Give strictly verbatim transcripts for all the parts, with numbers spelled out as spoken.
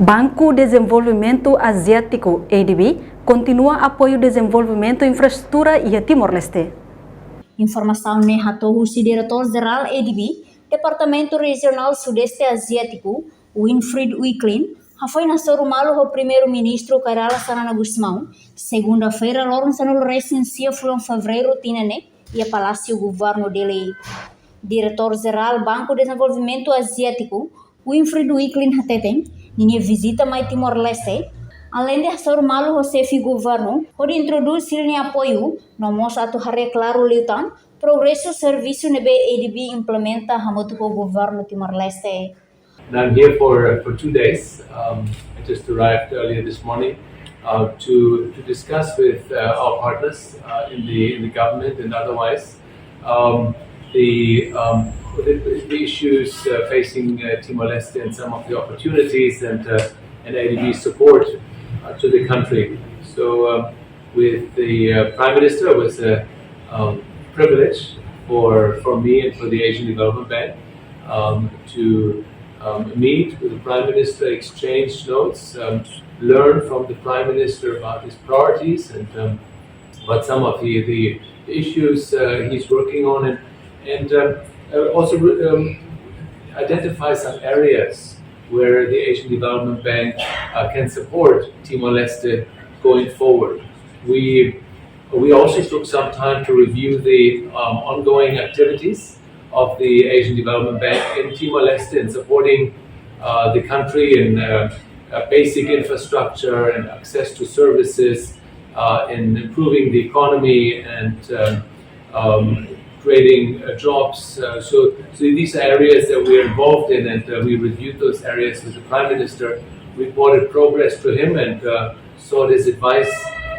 Banku Dezenvolvimentu Aziátiku, A D B, kontinua apoiu dezenvolvimentu infraestrutura iha Timor-Leste. Informasaun ne'e hato'o husi Diretór-Jerál A D B, Departamentu Rejionál Sudeste Aziátiku, Winfried Wicklin, hafoin hasoru malu ho Primeiru-Ministru Kay Rala Xanana Gusmão, segunda-feira, loron sanulu-resin-sia fulan Fevereiru tinan ne'e, iha Palásiu Governu Dili. Diretór-Jerál Banku Dezenvolvimentu Aziátiku, Winfried Wicklin hateten, ninia vizita mai Timor-Leste, aleinde hasoru malu ho xefe governu, hodi introdús sira-nia apoiu, no mós atu haree klaru liután progresu servisu ne'ebé A D B implementa hamutuk ho governu Timor-Leste. And I'm here for, uh, for two days. Um, I just arrived earlier this morning, uh, to, to discuss with, uh, our partners, uh, in the, in the government and otherwise, um, the, um, the, the issues, uh, facing, uh, Timor-Leste and some of the opportunities and, uh, and A D B support, uh, to the country. So, um, with the, uh, Prime Minister, it was a, um, privilege for, for me and for the Asian Development Bank, um, to, um, meet with the Prime Minister, exchange notes, um, learn from the Prime Minister about his priorities and, um, about some of the, the issues, uh, he's working on, and, and, um, uh, also, um, identify some areas where the Asian Development Bank, uh, can support Timor-Leste going forward. We, we also took some time to review the, um, ongoing activities of the Asian Development Bank in Timor-Leste in supporting, uh, the country in, uh, uh, basic infrastructure and access to services, uh, in improving the economy and, um, um, creating, uh, jobs. Uh, so, so these are areas that we are involved in, and, uh, we reviewed those areas with the Prime Minister, reported progress to him, and, uh, sought his advice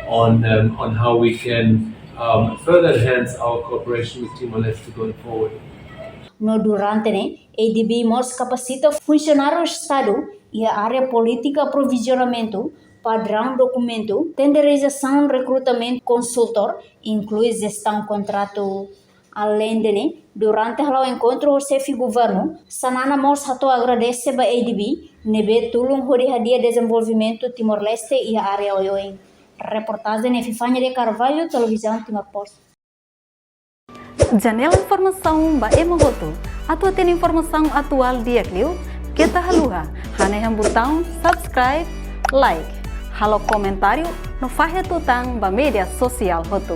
on, um, on how we can, um, further enhance our cooperation with Timor-Leste going forward. No durante ne'e, A D B mós kapasita funsionáriu Estadu iha área polítika aprovizionamentu, padraun dokumentu, tenderizasaun, rekrutamentu, konsultór, inklui jestaun kontratu. Aleinde ne'e, durante hala'o enkontru ho xefe governu, Xanana mós hato'o agradese ba A D B ne'ebé tulun hodi hadi'a dezenvolvimentu Timor-Leste iha área oioin. Reportajen Epifania de Carvalho, Televizaun Timor Post. Janela informasaun ba ema hotu. Atu hatene informasaun atuál di'ak liu, keta haluha hanehan butaun subscribe, like, halo komentáriu no fahe tutan ba média sosiál hotu.